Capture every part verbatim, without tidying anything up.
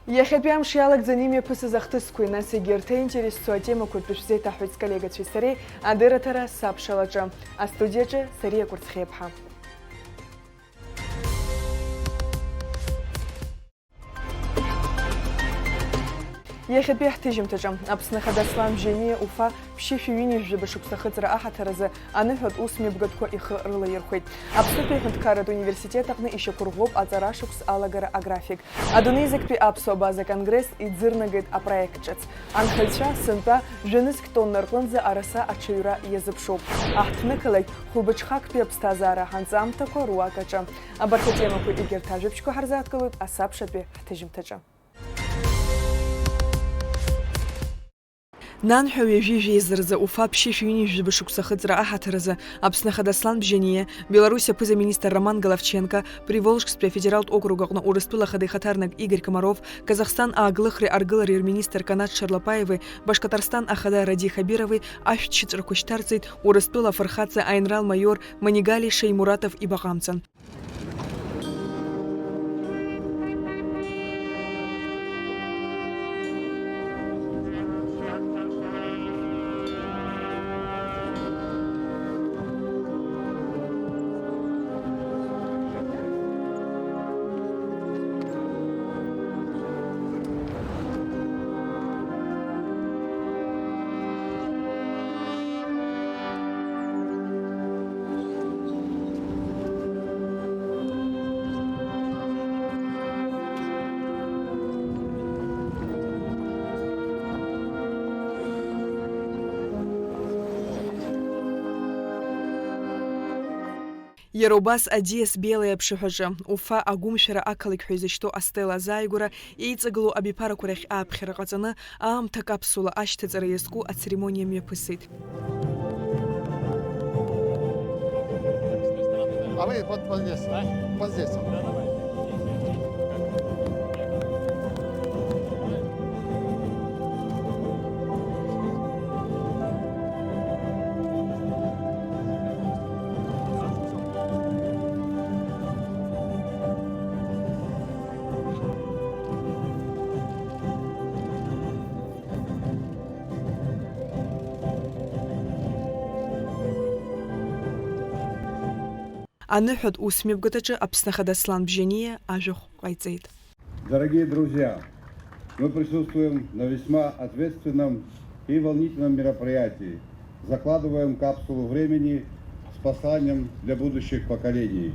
Иахьатәи амш иалагӡаны имҩаԥысыз ахҭысқәеи, нас егьырҭ аинтерес зцу атемақәеи ртәы шәзеиҭаҳҳәеит сколлегацәеи сареи адырраҭара сабшалаҿы. Астудиаҿы Сариа Кәырцхиаԥҳа. Иахьатәи ҳҭыжьымҭаҿы Аԥсны Ахада Аслан Бжьаниа Уфа ԥшьышәи ҩынҩажәижәаба шықәса ахыҵра аҳаҭыр азы аныҳәатә ус мҩаԥгатәқәа ихы рылаирхәеит. Аԥснытәи аҳәынҭқарратә университет аҟны ишьақәырӷәӷәоуп аҵара шықәс алагара аграфик. Адунеизактәи аԥсуа-абаза конгресс иӡырнагеит апроект ҿыц. Анхаҩцәа сынтәа жәа-нызқь тонна рҟынӡа араса аҽаҩра иазыԥшуп. Аҳҭнықалақь хәылбыҽхактәи аԥсҭазаара ҳанҵамҭақәа руак аҿы. Абарҭ атемақәа егьырҭ ажәабжьқәа ҳарзааҭгылоит асабшатәи ҳҭыжьымҭаҿы. Нанҳәа ҩажәи жәеиза рзы Уфа ԥшьышәи ҩынҩажәижәаба шықәса ахыҵра аҳаҭыр азы Аԥсны Ахада Аслан Бжьаниа, Беларусь аԥыза-министр Роман Головченко, Приволжскстәи афедералтә округ аҟны Урыстәыла Ахада ихаҭарнак Игорь Комаров, Казахстан ааглыхреи аргылареи рминистр Канат Шарлапаеви, Башкатарстан Ахада Ради Хабирови ашәҭшьыҵәрақәа шьҭарҵеит Урыстәыла афырхаҵа аинрал-маиор Манигалиа Шеймуратов ибаҟа амҵан. Иара убас аӡиас Белаиа аԥшаҳәаҿы, Уфа агәымшәара ақалақь ҳәа изышьҭоу астела азааигәара еиҵагылоу абиԥарақәа рахь ааԥхьара ҟаҵаны, аамҭа капсула ашьҭаҵара иазку ацеремониа мҩаԥысит. А вы вот, вот здесь, а? Вот здесь. Аныҳәатә ус мҩаԥгатәаҿы Аԥсны Ахада Аслан Бжьаниа ажәахә ҟаиҵеит. Дорогие друзья, мы присутствуем на весьма ответственном и волнительном мероприятии. Закладываем капсулу времени с посланием для будущих поколений.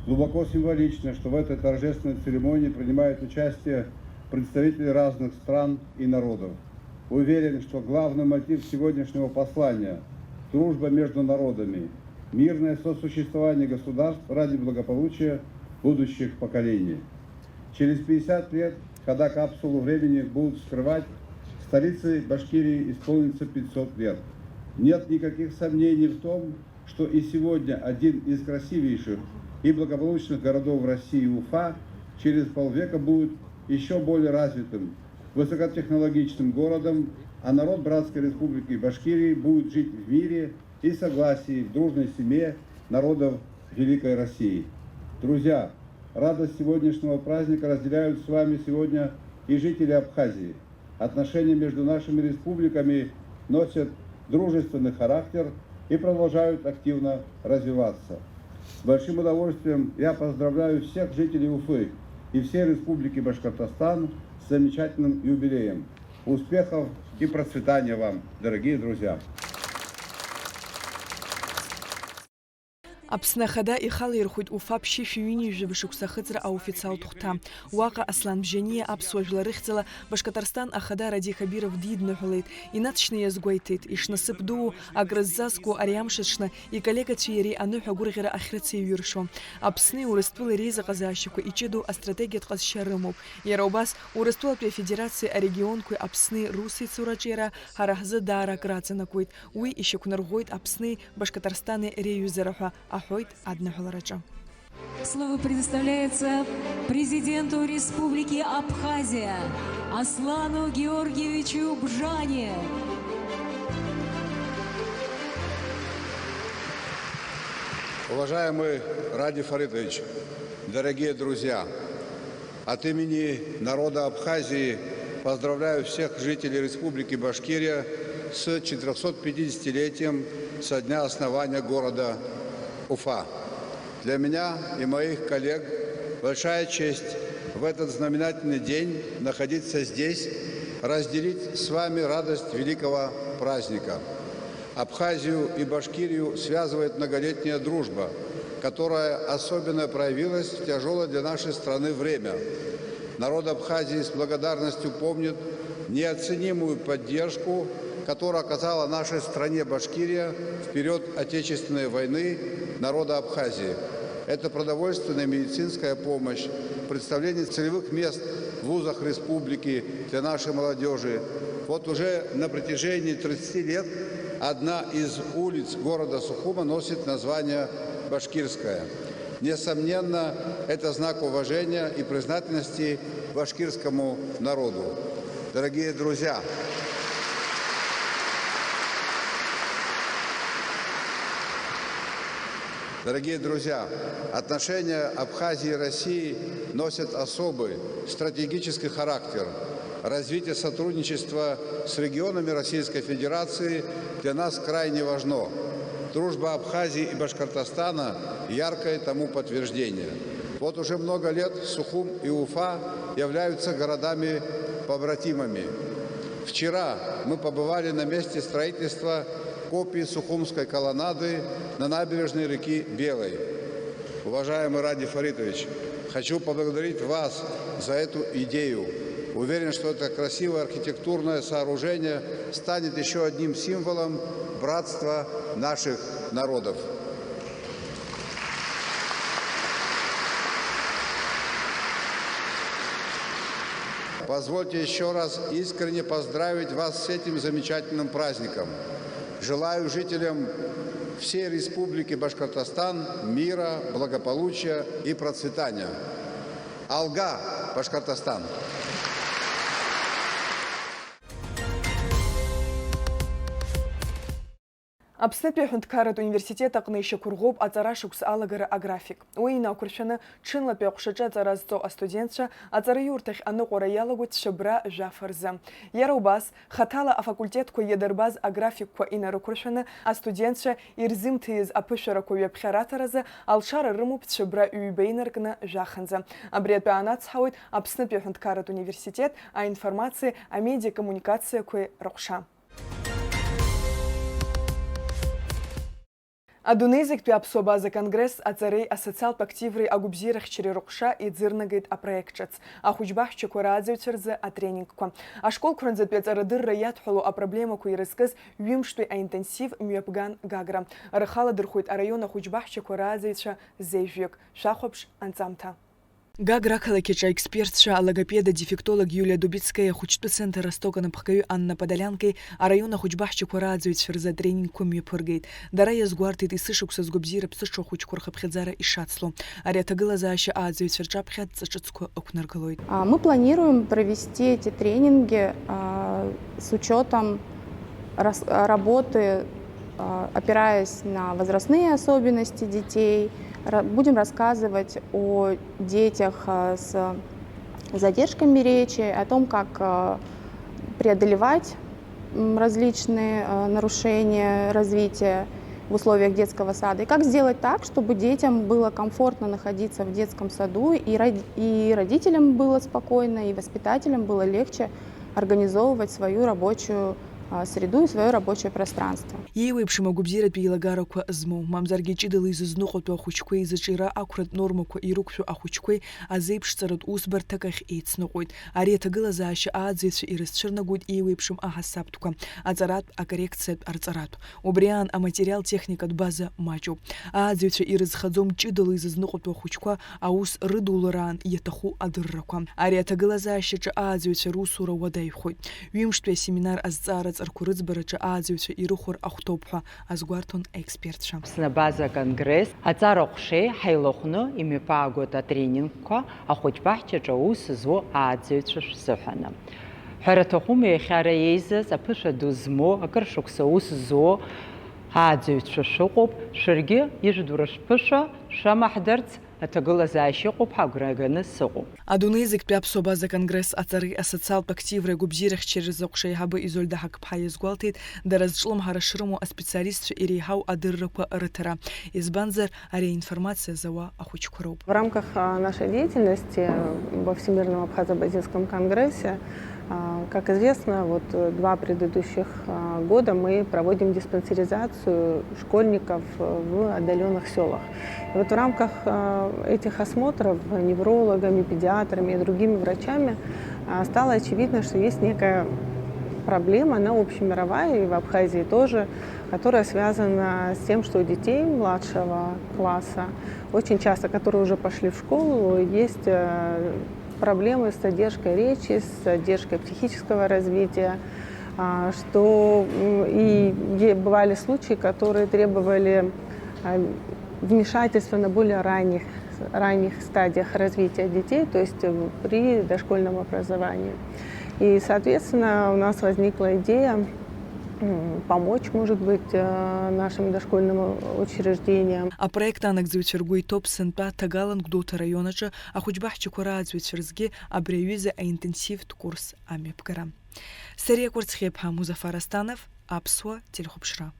Глубоко символично, что в этой торжественной церемонии принимают участие представители разных стран и народов. Уверен, что главный мотив сегодняшнего послания — дружба между народами, мирное сосуществование государств ради благополучия будущих поколений. Через пятьдесят лет, когда капсулу времени будут вскрывать, столице Башкирии исполнится пятьсот лет. Нет никаких сомнений в том, что и сегодня один из красивейших и благополучных городов России, Уфа, через полвека будет ещё более развитым, высокотехнологичным городом, а народ Братской Республики Башкирии будет жить в мире и согласии, в дружной семье народов Великой России. Друзья, радость сегодняшнего праздника разделяют с вами сегодня и жители Абхазии. Отношения между нашими республиками носят дружественный характер и продолжают активно развиваться. С большим удовольствием я поздравляю всех жителей Уфы и всей Республики Башкортостан с замечательным юбилеем. Успехов и процветания вам, дорогие друзья! Аԥсны Ахада ихалаирхәит Уфа ԥшьышәи ҩынҩажәижәаба шықәса ахыҵра аофициалтә хәҭа. Уаҟа Аслан Бжьаниа аԥсуа жәлар рыхьӡала Башкатарстан Ахада Радий Хабиров дидныҳәалеит, инаҵшьны иазгәеиҭеит, ишнасыԥ дуу, акрызҵазкуа ари амш аҽны иколлегацәеи иареи аныҳәа агәырӷьара ахьрыцеиҩыршо. Аԥсни Урыстәылеи реизыҟазаашьақәа иҷыдоу астратегиатә ҟазшьа рымоуп. Иара убас, Урыстәылатәи Афедерациеи арегионқәеи Аԥсни русеицураҿы иара ҳара ҳзы даара акраҵанакуеит. Уи ишьақәнарӷәӷәоит Аԥсни Башкатарстани реиҩызара ҳәа аҳәоит адныҳәалараҿы. Слово предоставляется президенту Республики Абхазия Аслану Георгиевичу Бжане. Уважаемый Радий Фаритович, дорогие друзья, От имени народа Абхазии поздравляю всех жителей Республики Башкирия с четырёхсот пятидесятилетием со дня основания города Уфа. Для меня и моих коллег большая честь в этот знаменательный день находиться здесь, разделить с вами радость великого праздника. Абхазию и Башкирию связывает многолетняя дружба, которая особенно проявилась в тяжёлое для нашей страны время. Народ Абхазии с благодарностью помнит неоценимую поддержку, которую оказала нашей стране Башкирия в период Отечественной войны народа Абхазии. Это продовольственная и медицинская помощь, представление целевых мест в вузах республики для нашей молодёжи. Вот уже на протяжении тридцати лет одна из улиц города Сухума носит название Башкирская. Несомненно, это знак уважения и признательности башкирскому народу. Дорогие друзья! Дорогие друзья, отношения Абхазии и России носят особый стратегический характер. Развитие сотрудничества с регионами Российской Федерации для нас крайне важно. Дружба Абхазии и Башкортостана — яркое тому подтверждение. Вот уже много лет Сухум и Уфа являются городами-побратимами. Вчера мы побывали на месте строительства копии Сухумской колоннады на набережной реки Белой. Уважаемый Радий Фаритович, хочу поблагодарить вас за эту идею. Уверен, что это красивое архитектурное сооружение станет ещё одним символом братства наших народов. Позвольте ещё раз искренне поздравить вас с этим замечательным праздником. Желаю жителям всей Республики Башкортостан мира, благополучия и процветания. Алга, Башкортостан! Аԥснытәи аҳәынҭқарратә университет аҟны ишьақәырӷәӷәоуп аҵара шықәса алагара аграфик. Уи инақәыршәаны, ҽынлатәи аҟәшаҿы аҵара зҵо астудентцәа аҵараиурҭахь аныҟәара иалагоит шәыбра жәаф рзы. Иара убас, хаҭала афакультетқәа иадырбаз аграфикқәа инарықәыршәаны, астудентцәа ирзымҭиз аԥышәарақәа ҩаԥхьа раҭаразы алшара рымоуп цәыбра ҩба инаркны жәаханӡа. Абри атәы аанацҳауеит Аԥснытәи аҳәынҭқарратә университет аинформациеи амедиакоммуникациақәеи рыҟәша. Адунеи зегьтәи аԥсуа база конгресс аҵареи асоциалтә активреи агәабзиарахьчареи рыҟәша иӡырнагеит апроект ҿыц, ахәыҷбаҳчақәа рааӡаҩцәа рзы атренингқәа. Ашколқәранӡатәи аҵарадырра иадҳәалоу апроблемақәа ирызкыз ҩымштәи аинтенсив мҩаԥган Гагра. Рхы аладырхәит араион ахәыҷбаҳчақәа рааӡаҩцәа зежәҩык. Шәахәаԥш анҵамҭа. Гагра ақалақь аҿы аекспертцәа, алогопед-дефектолог Юлиа Дубицкая, ахәыҷтәы центр «Росток» анапхгаҩы Анна Подолянкеи араион ахәыҷбаҳчақәа рааӡаҩцәа рзы атренингқәа мҩаԥыргеит. Дара иазгәарҭеит есышықәса згәабзиара ԥсыҽу ахәыҷқәа рхыԥхьаӡара ишацло. Ари аҭагылазаашьа ааӡаҩцәа рҿаԥхьа адҵа ҿыцқәа ықәнаргылоит. А, мы планируем провести эти тренинги, а, с учётом рас-, работы, а, опираясь на возрастные особенности детей. Ра-, будем рассказывать о детях, а, с задержками речи, о том, как, а, преодолевать, м, различные, а, нарушения развития в условиях детского сада, и как сделать так, чтобы детям было комфортно находиться в детском саду, и род-, и родителям было спокойно, и воспитателям было легче организовывать свою рабочую, а, среду и своё рабочее пространство. Еиуеиԥшым агәабзиаратә еилагарақәа змоу, мамзаргьы ҷыдала изызныҟәатәу ахәыҷқәеи зыҿиара ақәратә нормақәа ирықәшәо ахәыҷқәеи азеиԥшҵаратә усбарҭак ахь еицныҟәоит. Ари аҭагылазаашьа ааӡаҩцәа ирызцәырнагоит еиуеиԥшым аҳасабтәқәа, аҵаратә, акоррекциатә, арҵаратә. Убри аан аматериал-техникатә база маҷуп. Ааӡаҩцәа ирызхаӡом ҷыдала изызныҟәатәу ахәыҷқәа аус рыдулараан иаҭаху адыррақәа. Ари аҭагылазаашьаҿы ааӡаҩцәа русура уадаҩхоит. Ҩымштәи асеминар азҵаара ҵарқәа рыӡбараҿы ааӡаҩцәа ирыхәар ахәҭоуп ҳәа азгәарҭон аекспертцәа. Аԥсны абаза конгресс аҵара ҟәшеи ҳаилахәны имҩаԥаагоит атренингқәа ахәыҷбаҳчаҿы аус зуа ааӡаҩцәа шәзыҳәаны. Ҳәара аҭахума, иахьа ара еизаз аԥышәа ду змоу, акыр шықәса аус зуо ааӡаҩцәа шәыҟоуп, шәаргьы ижәдыруа шәԥышәа шәамаҳдарц Аҭагылазаашьа ыҟоуп ҳәа агәра ганы сыҟоуп. Адунеи зегьтәи аԥсуа абаза конгресс аҵареи асоциалтә активреи агәабзиарахьчареи рзы аҟәша аиҳабы Изольда Ҳақыԥҳа иазгәалҭеит, дара зҿлымҳара шрымоу аспециалистцәа иреиҳау адыррақәа рыҭара. Избанзар, ари аинформациа зауа ахәыҷқәа роуп. В рамках, а, нашей деятельности во Всемирном Абхазо-Абазинском конгрессе, а, как известно, вот, э, два предыдущих, а, года мы проводим диспансеризацию школьников, э, в отдаленных сёлах. И вот в рамках, а, этих осмотров неврологами, педиатрами и другими врачами, а, стало очевидно, что есть некая проблема, она общемировая, и в Абхазии тоже, которая связана с тем, что у детей младшего класса, очень часто, которые уже пошли в школу, есть, э, проблемы с задержкой речи, с задержкой психического развития, а, что, м, и е-, бывали случаи, которые требовали, а, вмешательства на более ранних, ранних стадиях развития детей, то есть, э, при дошкольном образовании. И, соответственно, у нас возникла идея, м, помочь, может быть, э, нашим дошкольным учреждениям. Апроект анагӡаҩцәа ргәы иҭоуп сынтәа Ҭагалан Гәдоуҭа араион аҿы ахәыҷбаҳчақәа рааӡаҩцәа рзгьы абри аҩыза аинтенсивтә курс амҩаԥгара. Сариа Кәарцхиаԥҳа, Музафар Астанов, Аԥсуа телехәаԥшра.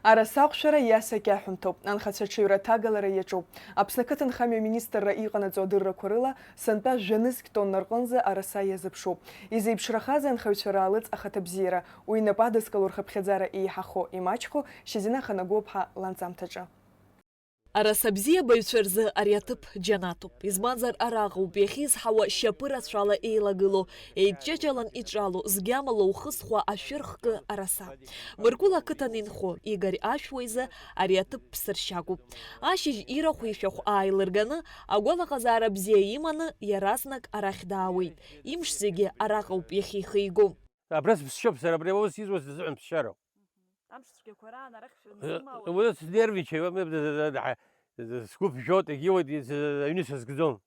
Араса аҟәшәара иасакьаҳәымҭоуп, анхацәа рҽаҩра аҭагалара иаҿуп. Аԥсны ақыҭанхамҩа аминистрра иҟанаҵо адыррақәа рыла, сынтәа жәа-нызқь тонна рҟынӡа араса иазыԥшуп. Изеиԥшрахазеи анхаҩцәа раалыҵ ахаҭабзиара, уи инапы адызкыло рхыԥхьаӡара еиҳахо, имаҷхо, Шьазина Ханагәыԥҳа ланҵамҭаҿы. Араса бзиабаҩцәа рзы ари аҭыԥ џьанаҭуп, избанзар араҟоуп иахьизҳауа шьапы рацәала еилагылоу, еидҷаҷалан иҿало, згьамала ухысхуа ашәыр хкы араса. Мыркәыла ақыҭан инхо Игорь Ашәуа изы ари аҭыԥ ԥсыршьагоуп. Ашьыжь ирахә ишәахә ааилырганы, агәалаҟазаара бзиа иманы, иаразнак арахь даауеит. Имш зегьы араҟоуп иахьихиго. Абра сыԥсшьоуп сара, абри аус изуа сзыҳәан ԥсшьароуп. Амш цәгьақәа раан арахь шәансымоуа. Уи снервничаҩуа, сгәы ԥжәоит, егьиуеит, аҩны сазгӡом.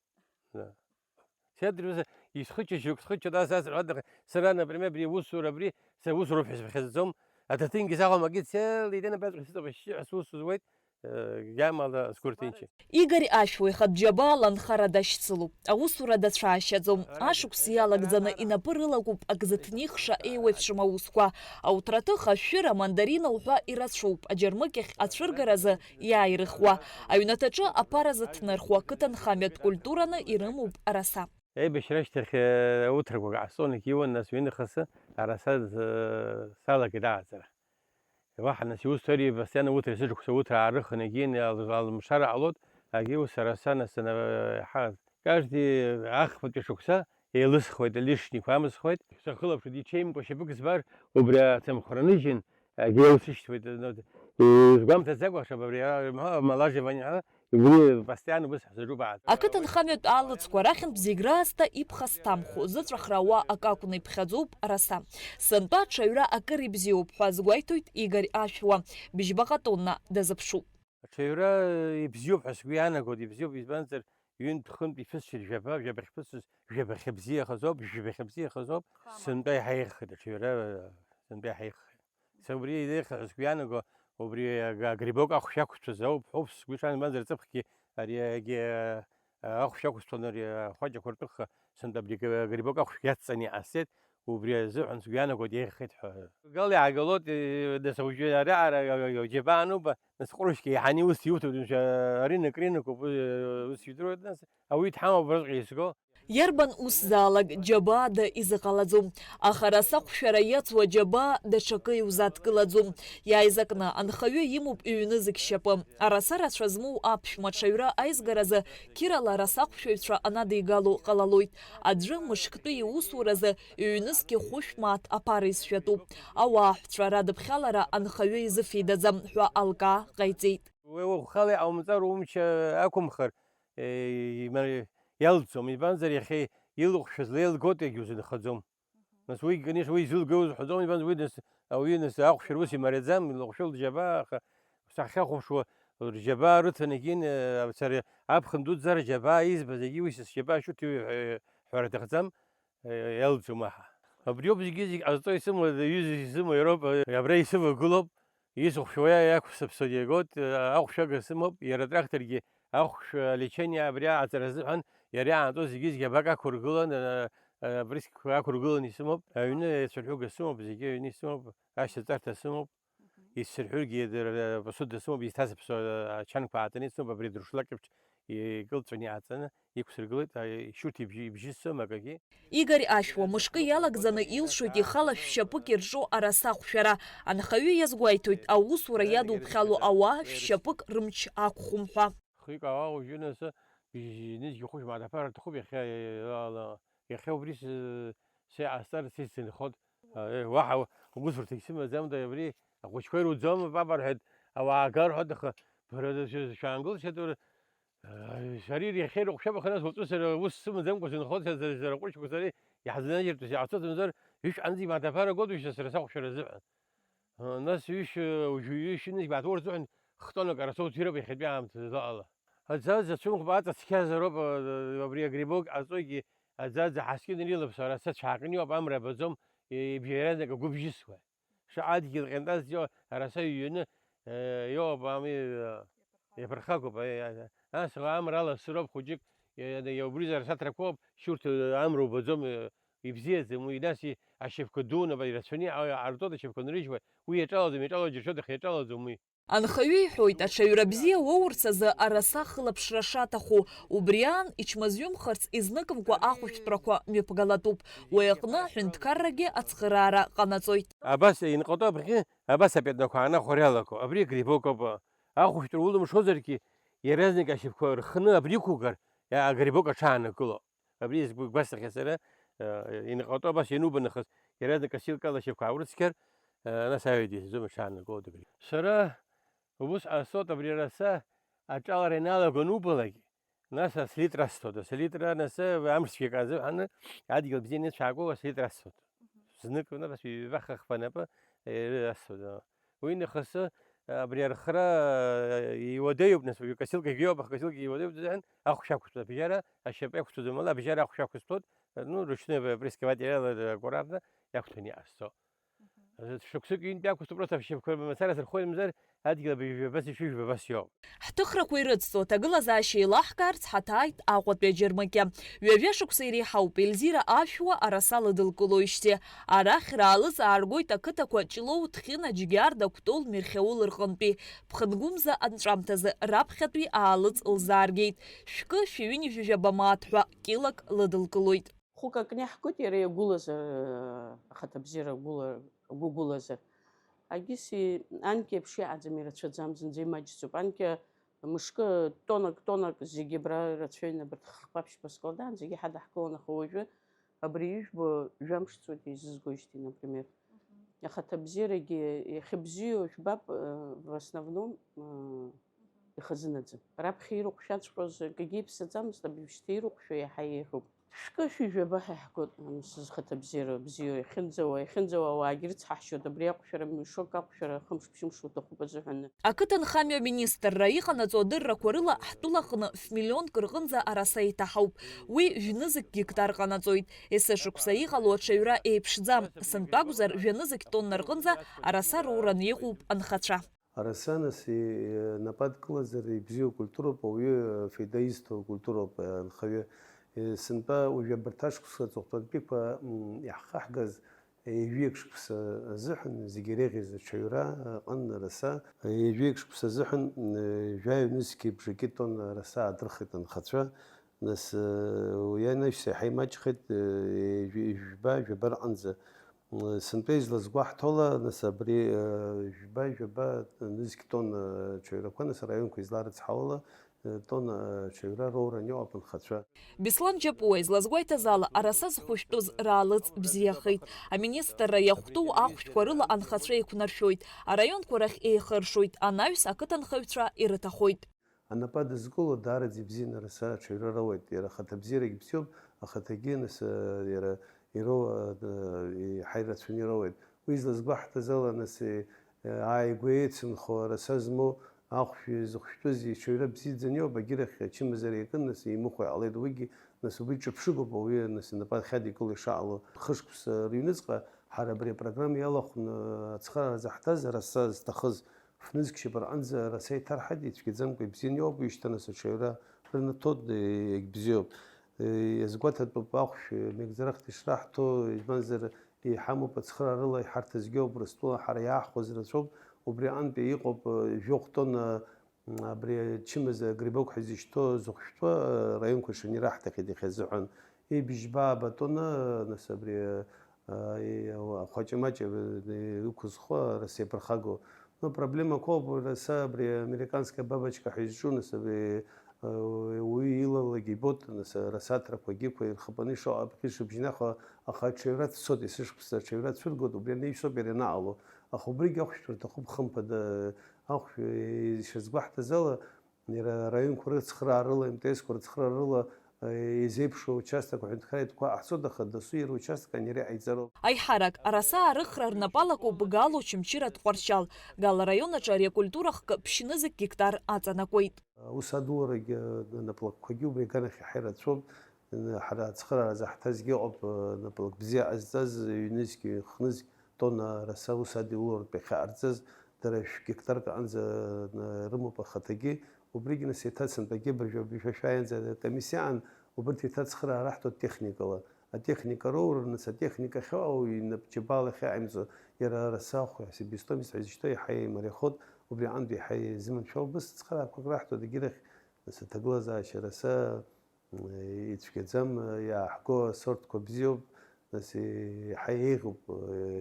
Сеидрҩыза исхыччо, шьоук схыччоит, ас, ас, ас, сара, например, абри усура, абри, сара усуроуп ҳәа сыԥхьаӡаӡом. Аҭаҭынгьы сахәом, акгьы цел, идены абраҵәҟьа сыҵоуп, ашьшьыҳәа сусу зуеит, э, гьамала сгәы рҭынчым. Игорь Ашәуа ихатә џьабаала анхара дашьцылоуп. Аусура дацәаашьаӡом. Ашықәс иалагӡаны инапы рылакуп ак зыҭнихша еиуеиԥшым аусқәа. Ауҭраҭых, ашәшәыра, амандарина уҳәа ирацәоуп. Аџьармыкьахь ацәыргаразы иааирыхуа, аҩнаҭаҿы аԥара зыҭнырхуа, қыҭанхамҩатә культураны ирымоуп араса. Аибашьра ашьҭахь, э, уҭрақәак ҟасҵон, егьиуан, нас ҩынахысы араса, э, салагеит ааӡара. Уаҳа, нас, иусҭои постоянно уҭра, есышықәса уҭра аарыхын, егьин, ал-, алымшара ҟалоит, егьи ус араса, нас, ана-, ҳа-, каждый ахԥатәи шықәса еилысхуеит, лишникқәа амысхуеит. Сахылаԥшуеит, ичеимкәа шьапык збар, убри ацымхәра ныжьын, Агьеусышьҭуеит, сгәамҭаӡакәа, аха абри, а, омолаживание, а, убри постоянно убас ҳзаҿуп, аа. Ақыҭанхамҩатә аалыҵқәа рахьынтә зегь раасҭа иԥхасҭамхо, зыҵәахра ауа акы акәны иԥхьаӡоуп араса. Сынтәа аҽаҩра акыр ибзиоуп ҳәа азгәеиҭоит Игорь Ашәуа, быжьбаҟа тонна дазыԥшуп. Аҽаҩра ибзиоуп ҳәа сгәы иаанагоит, ибзиоуп, избанзар, ҩынтә-хынтә иԥысшьеит жәаба, жәаба ахьԥысыз, жәаба ахьыбзиахаз ауп, жәаба ахьыбзиахаз ауп, сынтәа иаҳа еиӷьхеит аҽаҩра, сынтәа иаҳа еиӷьхеит. Са убри еиӷьхеит ҳәа сгәы иаанаго, убри аг-, агрибок ахәшә ақәшәаз ауп, ҳәоуп сгәы иҽанбанзар, ҵыԥхгьы ари аг-, ахәшә ақәсҭәон, ари ахәаҷақәа ртәыхха, сынтәа абри аг-, агрибок ахәшә иацҵаны иҟасҵеит, убри азыҳәан сгәы иаанагоит еиӷьхеит ҳәа. Гал иаагалоит, э, нас ауаҩы араҟара џьабаа ануба, нас ҟәрышьгьы еиҳаны ус иуҭоит, мшәа, аринак, ринакоуп, э, ус идыруеит, нас ауаҩы дҳамоуп абраҟа изго. Иарбан усзаалак џьабаада изыҟалаӡом, аха араса ахәшәара иаҵоу аџьабаа даҽакы иузадкылаӡом. Иааизакны анхаҩы имоуп иҩны зегь шьапы. Араса рацәа змоу аԥшәма аҽаҩра аизгаразы қьырала араса ахәшәаҩцәа анадигалоу ҟалалоит. Аӡәы мышктәи иусуразы ҩнызқьи хәышә мааҭ аԥара изшәатәуп. Ауааҳәцәа радыԥхьалара анхаҩы изыфеидаӡам ҳәа алкаа ҟаиҵеит. Уи ухала иҟаумҵар, умч ақәымхар, Е, има-, иалҵӡом, избанзар, иахьа илыҟәшәаз леилгоит, егьузынхаӡом. Нас уи, конечно, уи изылгои узҳәаӡом, избанзар, уи нас, ауаҩы нас ахәшә рус имариаӡам, илыҟәшәо лџьабаа, аха сахьахәаԥшуа, рџьабаа рыҭан егьин, э, сара аԥхын дуӡӡа рџьабаа избаз, егьи уи са сџьабаа шьҭоу, э, ҳәара аҭахӡам, э, иалҵӡом аҳа. Абриоуп зегьы-зегь ҟазҵо исымоу, аҩыза исымоу иароуп, э, абра исывагылоуп. Исыхәшәуа иақәсыԥсоит, иагоит, ахәшәага сымоуп, иара атракторгьы ахәшә алечение абри аҟаҵара азыҳәан иара иаанҵәо зегьы-зегьы абак ақәыргылан, абриск ақәыргылан исымоуп, аҩны ицәырҳәыга сымоуп, зегьы аҩны исымоуп, ашьҭаҵарҭа сымоуп, исцәырҳәыргьы дара посуда сымоуп, изҭасыԥсо ачанқәа аатаны исымоуп, абри дуршлак еиԥш икылҵәаны иааҵаны иқәсыргылеит, ишьурҭ ибжьы, ибжьы сымам акагьы. Игорь Ашәуа мышкы иалагӡаны илшоит ихала шәшьапык ирҿу араса ахәшәара. Анхаҩы иазгәеиҭоит, аусура иадуԥхьало ауаа шәшьапык рымч ақәхом ҳәа. Хҩык ауаа уажәы нас бжьнызқь хәышә мааҭ аԥара рҭахуп иахьа, иахьа убри сеиҟасҵар сеицынхот. Уаҳа усурҭагь сымаӡам, абри ахәыҷқәа ируӡом, папа, рҳәеит, ауаа ага рҳәоит, аха бара шәаангыл, шәа Шәара иахьа ирыхәшәап, аха нас уаҵәы сара ус сымаӡамкәа сынхоит, сара, сара, сара ҟәышқәа сара иаҳзынажьыртәыз иаацәыӡымзар, ҩышә анӡа имаҭәаԥара год ушьҭа сара сахәшәара азыҳәан. Нас ҩышә, уажәы ҩышә ныжь бааҭ урҭ рзыҳәан хтонак арасоуҭирап иахьатәи аамҭазы аҟала. Аӡаӡа цәымӷ бааҵа цқьазароуп, абри агрибок аҵогьы аӡаӡа ҳаскьын ирылаԥсо араса цәаакны иоуп, амра абаӡом, ибжьаразак агәы бжьысуа. Шаҟа адгьыл ҟьантазҵо араса иҩны, э, иоуп, ами, э, иаԥырхагоуп, э, э, нас амра аласыроуп хәыҷык, э, э, убри араса ҭрақәоуп, шьурҭ, э, амра убаӡом, э, ибзиаӡам уи, нас и-, ашьапқәа дуны, абра ирацәаны иҟа-, иҟарҵоит ашьапқәа нрыжьуа, уи иаҿалаӡом, иаҿало џьыршьоит, аха иаҿалаӡом уи. Анхаҩы иҳәоит, аҽаҩра бзиа уоурц азы араса ахылаԥшра шаҭаху, убри аан, ичмазаҩымхарц изныкымкәа ахәышәтәрақәа мҩаԥгалатәуп, уи аҟны аҳәынҭқаррагьы ацхыраара ҟанаҵоит. Абас инҟьатәу абӷьы, абас апятнақәа аанахәар иалаго, абри агрибок ауп. Ахәышәтәра улымшозаргьы, иаразнак ашьапқәа рхны абри иқәугар, агрибок аҽаанакыло. Абри сгәасҭахьеит сара, э, инҟьатәу абас иануба нахыс, иаразнак косилкала ашьапқәа ааурыцқьар, э, нас аҩада исӡом, аҽаанакылоит абри. Сара убыс ҟасҵоит, абри араса аҿалара ианалаго анубалак, нас аслитра асҭоит. Аслитра, нас, э, амшцәгьак азыҳәаны, адгьыл бзианы ицәаакуа аслитра асҭоит. Знык, нас, ҩба-хԥа напы, э, асҭоит. Уи нахыс, э, абри архра, э, иуадаҩуп, нас, уажәы косилкагьы иоуп, аха косилкагьы иуадаҩуп, зҳәан, ахәшә ақәсҭәоит, абжьара ашьапы иақәсҭәаӡом, ала абжьара ахәшә ақәсҭәоит, э, ну, ручной, э, экскаваторала, э, акуратно иақәҭәаны иҟасҵо. Э, шықәсык ҩынтә иақәсҭәуп, просто ашьапқәа мацара сырхоит, мамзар, адгьыл абжьба абас ишыжәба абас иоуп. Ҳҭыхрақәа ирыцҵо аҭагылазаашьа еилаҳкаарц ҳаҭааит Аҟәатәи аџьармыкьа. Ҩажәа шықәса иреиҳауп Ельзира Ашәуа араса лыдылкылоижьҭеи. Арахь раалыҵ ааргоит ақыҭақәа Ҷлоу, Ҭхьына, Џьгьарда, Кәтол, Мерхьаул рҟынтәи. Ԥхынгәымза анҵәамҭазы раԥхьатәи аалыҵ лзааргеит. Шәкы, шәи ҩынҩажәижәаба мааҭ ҳәа кьылак лыдылкылоит. Хәык акны иаҳгоит иара иагәылазар, ахаҭабзиара агәыла-, агәы гәылазар. Агьыс и-, анкьа еиԥш иаҟаӡам, ирацәаӡам, зынӡа имаҷӡоуп. Анкьа мышкы тоннак, тоннак зегьы абра ирацәаҩны абарҭ хԥа-ԥшьба складаан, зегьы ҳадаҳкылон, аха уажәы абри ижәбо жәамш ҵуеит изызгоижьҭеи, например. Мгм. Ахаҭабзиарагьы иахьыбзиоу жәбап, э, в основном, э, ихазынаӡам. Раԥхьа ирыхәшәаҵәҟьоз акгьы иԥсаӡамызт, абри шьҭа ирыхәшәа иаҳа еиӷьуп. Шәкы, шәи жәаба ҳәа иаҳгоит, м, сызхаҭабзиара бзиоу, иахьынӡауа, иахьынӡауа ауаагьы ирыцҳаҳшьоит, абри ахәшәара мышоук, ахәшәара хымш-ԥшьымш уҭахуп азыҳәаны. Ақыҭанхамҩа аминистрра иҟанаҵо адыррақәа рыла ҳтәылаҟны ф-миллионк рҟынӡа араса еиҭаҳауп. Уи жәнызқь гектар ҟанаҵоит. Есышықәса иҟало аҽаҩра еиԥшӡам, сынтәа акәзар, жәанызқь тонна рҟынӡа араса роураны иҟоуп анхацәа. Араса, нас, и-, напы адкылазар ибзиоу культуроуп, ауаҩы феида изҭо культуроуп, анхаҩы. Е, сынтәа уажәы абарҭ ашықәсқәа аҵыхәтәантәиқәа, м, иаҳхаҳгаз, е, ҩажәеиԥшь шықәса азыҳәан зегьы иреиӷьыз аҽаҩра аҟын араса, е, ҩажәеиԥшь шықәса азыҳәан, м, жәаҩа нызқьи бжаки тонна араса аадырхит анхацәа. Нас, э, уи анаҩс иаҳа имаҷхеит, э, ҩ-, жәба, жәаба рҟынӡа. Сынтәа излазгәаҳҭола, нас, абри, э, жәба, жәаба нызқь тонна, э, ҽаҩрақәа, нас, араионқәа изларыцҳауала, э, тонна, э, ҽаҩра роуран иҟоуп анхацәа. Беслан Џьапуа излазгәеиҭаз ала, араса зхәышәтәыз раалыҵ бзиахеит. Аминистрра иахәҭоу ахәшәқәа рыла анхацәа еиқәнаршәоит, араионқәа рахь еихыршоит, анаҩс ақыҭанхаҩцәа ирыҭахоит. Анапы адызкыло даараӡа ибзианы араса аҽаҩра роуеит. Иара ахаҭабзиарагь бзиоуп, ахаҭагьы, нас, э, иара ироу, э, еиҳа ирацәаны ироуеит. Уи излазгәаҳҭаз ала, нас, э, ааигәа еицынхо араса змоу ахәшә зыхәшәтәыз иҽаҩра бзиаӡаны иоуп, агьырахь ачымазара иакын, нас, имыхәо иҟалеит. Уигьы, нас, убри ҿырԥшыгоуп ауаҩы, нас, инапы ахьадикыло ишаҟало. Хышықәса рыҩныҵҟа Ҳара абри апрограмма иалахәны ацхыраара заҳҭаз, араса зҭахыз фнызқь шьапырҟанӡа араса иҭарҳаит, ицәгьаӡамкәа ибзианы иоуп, ишьҭа нас аҽаҩра рынаҭоит, егьбзиоуп. Иазгәаҭатәуп ахәшә меигӡарахда ишраҳҭо, избанзар, иҳамоуп ацхыраарыла иҳарҭазгьы ауп, Урыстәыла ҳара иаҳхәаз рацәоуп, убри аҟынтәи иҟоуп жәохә тонна Абри ачымазара грибок ҳәа изышьҭоу зыхәшәтәу араионқәа рыҽанираҳҭахьеит иахьазыҳәан. Ибжьба батона, нас абри, а, и-, ахәаҷамаҷ, а, иқәызхуа раса иаԥырхагоу. Ну, проблемақәоуп, раса абри американская бабочка ҳәа изҿу, нас абри, а, уаҩы илалагьы ибоит, нас арасаҭрақәагьы ықәа ирхапаны ишо-, абӷьы шыбжьнахуа, аха аҽаҩра дцоит, есышықәса аҽаҩра цәыргоит, убри анаҩсоуп иара ианаҟало. Аха убригьы ахәшәтәра аҭахуп, хымԥада, ахәшә, ишазгәаҳҭаз ала, Иара араионқәа рыцхраарыла, МТС-қәа рыцхраарыла, э, изеиԥшу аучасток аҳәынҭқарра итәқәа ҟаҳҵоит, аха дасу иара участок ани ари ҟаиҵароуп. Аиҳарак, араса аарыхра рнапы алакуп Гал Очамчыра Тҟәарчал. Гал араион аҿы ари акультура хкы ԥшьнызқь гектар аҵанакуеит. Аус адуларагьы, э, наплакқәагьы убри аганахь иаҳа ирацәоуп. Ҳара ацхыраара заҳҭазгьы ыҟоуп, наплак бзиа ҟазҵаз, ҩнызқь, хнызқь тонна раса ус адиулоратә иахьаҟарҵаз, дара шә гектарк аҟынӡа рымоуп ахаҭагьы, убригьы нас еиҭа сынтәагьы абыржәы абыржәы шәааиаанӡа акомиссиа аан, убырҭ еиҭа ацхыраара раҳҭоит техникала. Атехника роур, нас атехника ахьыҟоу инапџьабаала ахьаҟаимҵо, иара араса ахә, себестоимость ҳәа изышьҭоу иаҳа имариахоит, убри аҟынтә иаҳа изыманшәалоу убыс цхыраарақәак раҳҭоит, егьирахь, нас аҭагылазаашьа араса ицәгьаӡам, иааҳго асортқәа бзиоуп, нас еиҳа еиӷьуп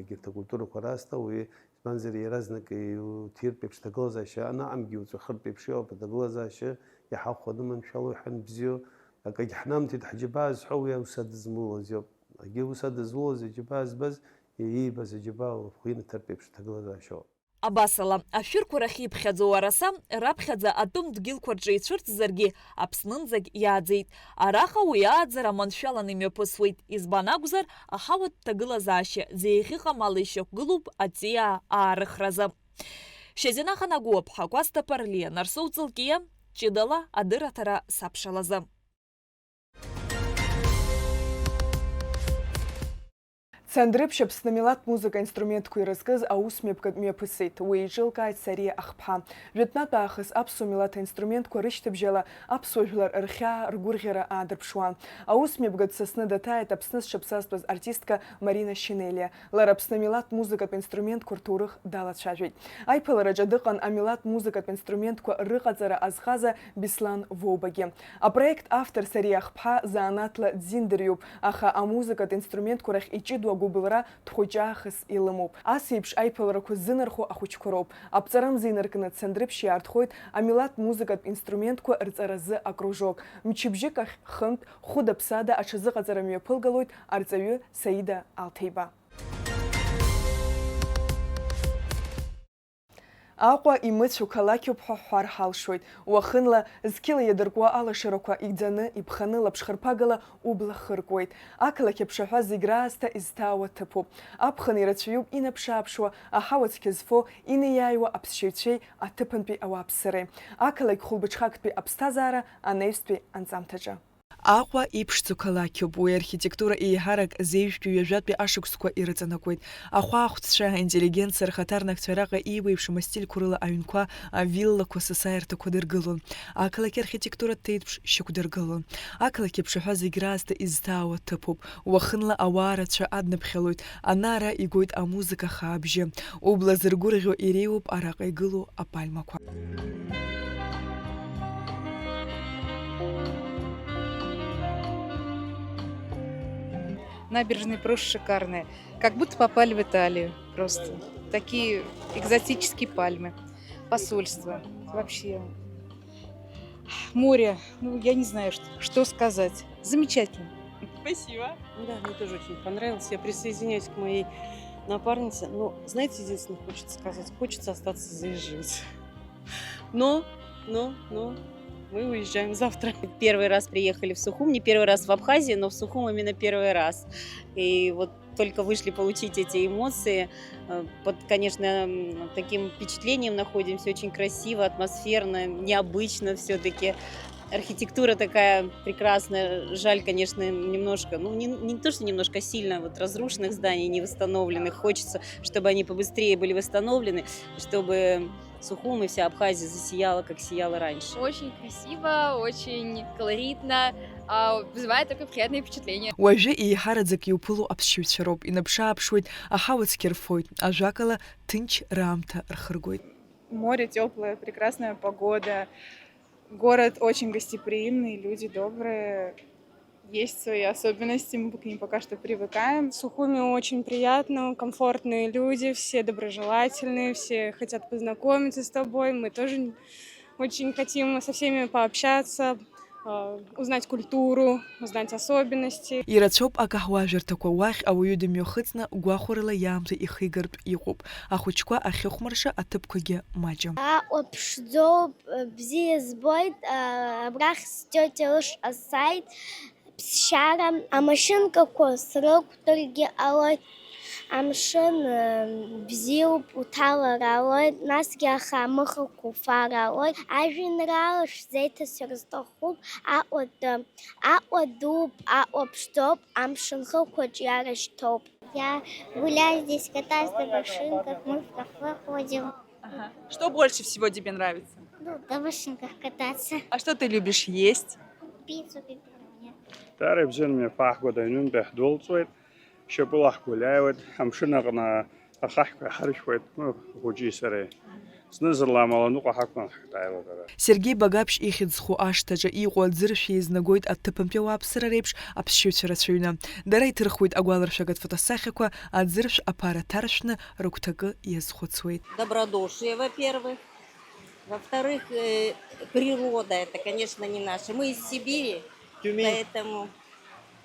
егьырҭ акультурақәа раасҭа, уи, избанзар, иаразнак иуҭиртә еиԥш аҭагылазаашьа анаҟамгьы, уҵәахыртә еиԥш иоуп аҭагылазаашьа, иаҳа ӷәӷәа аныманшәало, иаҳа анбзиоу, акагь ҳнамҭеит ҳџьабаа зҳәо уи аус адызмулаз иоуп. Егьи аус адызулаз аџьабаа збаз, иибаз аџьабаа лыхәы инаҭартә еиԥш аҭагылазаашьа ауп. Абасала, ашәырқәа рахь иԥхьаӡоу араса, раԥхьаӡа атәым дгьылқәа рҿы ицәырҵзаргьы, Аԥснынӡагь иааӡеит. Араҟа уи ааӡара маншәаланы имҩаԥысуеит, избан акәзар, аҳауатә ҭагылазаашьа зеиӷьыҟамала ишьақәгылоуп аҵиаа аарыхразы. Шьазина Ханагәыаԥҳа, Кәасҭа Ԥарлиа, Нарсоу Ҵылкиа, ҷыдала адырраҭара сабшалазы. Цандрыԥшь Аԥсны амилаҭ музыка инструментқәа ирызкыз аусмҩаԥгатә мҩаԥысит. Уи еиҿылкааит Сариа Ахԥа. Жәытәнатә аахыс аԥсуа милаҭ аинструментқәа рышьҭыбжьала аԥсуа жәлар рхьаа, ргәырӷьара аадырԥшуан. Аусмҩаԥгатә Сасны даҭааит Аԥсны зҽаԥсазтәыз артистка Марина Шинелиа. Лара Аԥсны амилаҭ музыкатә инструментқәа рҭоурых далацәажәеит. Аиԥылараҿы дыҟан амилаҭ музыкатә инструментқәа рыҟаҵара азхаза Беслан Вобагьы. Апроект автор Сариа Ахԥа занааҭла дзиндырҩуп, аха амузыкатә инструментқәа рахь иҷыдоу агәыбылра дхәыҷаахыс илымоуп. Ас еиԥш аиԥыларақәа ззынархо ахәыҷқәа роуп. Аԥҵарамза инаркны Цандрыԥшь иаартхоит амилаҭ музыкатә инструментқәа рҵаразы акружок. Мчыбжьык ахь хынтә, хәыда-ԥсада аҽазыҟаҵара мҩаԥылгалоит арҵаҩы Саида Алҭеиба. Аҟәа имыцу қалақьуп ҳәа ҳҳәар ҳалшоит. Уахынла, зқьыла иадыркуа алашарақәа игӡаны, иԥханы, лаԥшхырԥагала убла хыркуеит. Ақалақь аԥшаҳәа зегь раасҭа изҭаауа ҭыԥуп. Аԥхын ирацәаҩуп инаԥш-ааԥшуа, аҳауа цқьа зфо, инеиааиуа аԥсшьаҩцәеи аҭыԥантәи ауааԥсыреи. Ақалақь хәылбыҽхактәи аԥсҭазаара анаҩстәи анҵамҭаҿы. Аҟәа иԥшӡоу қалақьуп. Уи архитектура еиҳарак зеижәтәи ҩажәатәи ашықәсқәа ирыҵанакуеит. Ахәаахәҭцәа, аинтеллигенциа рхаҭарнакцәа араҟа еиуеиԥшым астильқәа рыла аҩнқәа, авиллақәа, асасааирҭақәа дыргылон. Ақалақь архитектура ҭеиҭԥш шьақәдыргылон. Ақалақь аԥшаҳәа зегь раасҭа изҭаауа ҭыԥуп. Уахынла ауаа рацәа адныԥхьалоит. Ана-ара игоит амузыка хаабжьы. Убла зыргәырӷьо иреиуоуп араҟа игылоу апальмақәа. Набережные просто шикарные. Как будто попали в Италию. Просто. Такие экзотические пальмы. Посольство. Вообще. Море. Ну, я не знаю, что, что сказать. Замечательно. Спасибо. Да, мне тоже очень понравилось. Я присоединяюсь к моей напарнице. Но, знаете, единственное, хочется сказать, хочется остаться за изживать. Но, но, но, мы уезжаем завтра. Первый раз приехали в Сухум, не первый раз в Абхазии, но в Сухум именно первый раз. И вот только вышли получить эти эмоции. Э, под, конечно, м, таким впечатлением находимся. Очень красиво, атмосферно, необычно всё-таки. Архитектура такая прекрасная. Жаль, конечно, немножко, ну, не, не то, что немножко, сильно вот разрушенных зданий, не восстановленных. Хочется, чтобы они побыстрее были восстановлены, чтобы Сухум и вся Абхазия засияла, как сияла раньше. Очень красиво, очень колоритно, а, вызывает только приятные впечатления. Уажәы еиҳараӡак иуԥыло аԥсшьаҩцәа роуп, инаԥшы-ааԥшуеит, аҳауа цқьа рфоит, ажәакала, ҭынч раамҭа рхыргоит. Море тёплое, прекрасная погода. Город очень гостеприимный, люди добрые. Есть свои особенности, мы к ним пока что привыкаем. В Сухуми очень приятно, комфортные люди, все доброжелательные, все хотят познакомиться с тобой. Мы тоже очень хотим со всеми пообщаться, э, узнать культуру, узнать особенности. Ирацәоуп акаҳуажәырҭақәа, уахь ауаҩы дымҩахыҵны гәахәарыла иаамҭа ихигартә иҟоуп. Ахәыҷқәа ахьыхәмарша аҭыԥқәагьы маҷым. Аҟәа ԥшӡоуп, бзиа збоит, абрахь стетиа лышҟа сааит, ԥсшьара, амашьынкақәа срықәтәаргьы ҟалоит, амшын бзиоуп, уҭалар ҟалоит, насгьы ахаамыхақәа уфар ҟалоит. Ажәеинраала шәзеиҭасҳәар сҭахуп, Аҟәа ду, Аҟәа дууп, Аҟәа ԥшӡоуп, амшын хықәаҿ иара шьҭоуп. Я гуляю здесь, катаюсь на машинках, мы в кафе ходим. Ага. Что больше всего тебе нравится? Ну, на машинках кататься. А что ты любишь есть? Пиццу, пепперони. Даара ибзиан, мҩаԥааҳгоит, аҩнынтәи ҳдәылҵуеит, шьапыла ҳгәаляиуеит, амшын аҟны ахаҳәқәа иҳаршәуеит, ну, хәыҷи сареи. Зны-зынла амаланыҟәа ҳақәын ҳаилагара. Сергеи Багаԥшь ихьӡ зху ашҭаҿы иҟоу аӡыршә еизнагоит аҭыԥантәи ауааԥсыра реиԥш аԥсшьаҩцәа рацәаҩны. Дара иҭырхуеит агәаларшәагатә фотосахьақәа, аӡыршә аԥара ҭаршәны рыгәҭакы иазхәыцуеит. Добродушие, во-первых. Во-вторых, э, природа, это, конечно, не наша. Мы из Сибири, Тюмень. Поэтому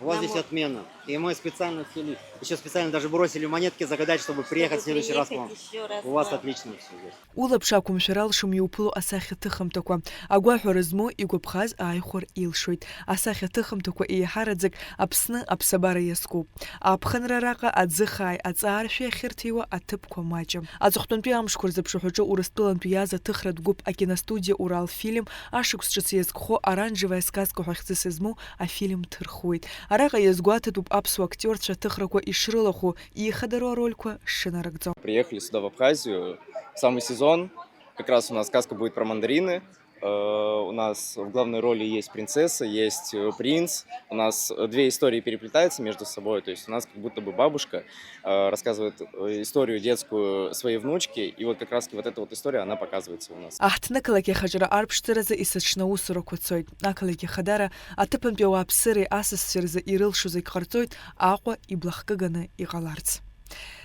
У вас нам здесь вот отменно. И мы специально все ли-, ещё специально даже бросили монетки, загадать, чтобы приехать в следующий раз к вам. Чтобы приехать ещё раз к вам. У вас отлично всё здесь. Улаԥш ақәымшәар алшом иуԥыло асахьаҭыхымҭақәа. Агәаҳәара змоу игәаԥхаз ааихәар илшоит. Асахьаҭыхымҭақәа еиҳараӡак Аԥсны аԥсабара иазкуп. Аԥхынра араҟа аӡыхааи аҵааршәи ахьырҭиуа аҭыԥқәа маҷым. Аҵыхәтәантәи амшқәа рзы аԥшаҳәаҿы Урыстәылантәи иааз аҭыхратә гәыԥ акиностудиа Уралфильм ашықәс ҿыц иазкхо Оранжевая сказка ҳәа хьӡыс змоу афильм ҭырхуеит. Араҟа иазгәаҭатәуп аԥсуа актиорцәа аҭыхрақәа ишрылахәу, ихадароу арольқәа шынарыгӡо. Приехали сюда, в Абхазию, в самый сезон. Как раз у нас сказка будет про мандарины. Э, у нас в главной роли есть принцесса, есть, э, принц. У нас, э, две истории переплетаются между собой. То есть у нас как будто бы бабушка, э, рассказывает, э, историю детскую своей внучке. И вот как раз-таки вот эта вот история, она показывается у нас. Аҳҭнықалақь ахаҿра арԥшӡаразы есыҽны аусурақәа цоит. Ақалақь Ахадара аҭыԥантәи ауааԥсыреи асасцәеи рзы ирылшо зегь ҟарҵоит Аҟәа иблахкы ганы иҟаларц.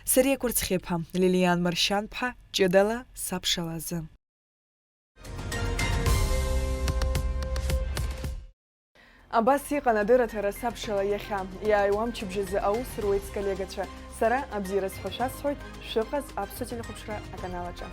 Сариа Кәарцхьыԥҳа, Лилиан Маршьанԥҳа, ҷыдала сабшала азы. Абас иҟан адырраҭара сабшала иахьа. Иааиуа мчыбжьазы аус руеит сколлегацәа. Сара абзиара сҳәо шәасҳәоит, шәыҟаз аԥсуа телехәаԥшра аканал аҿы.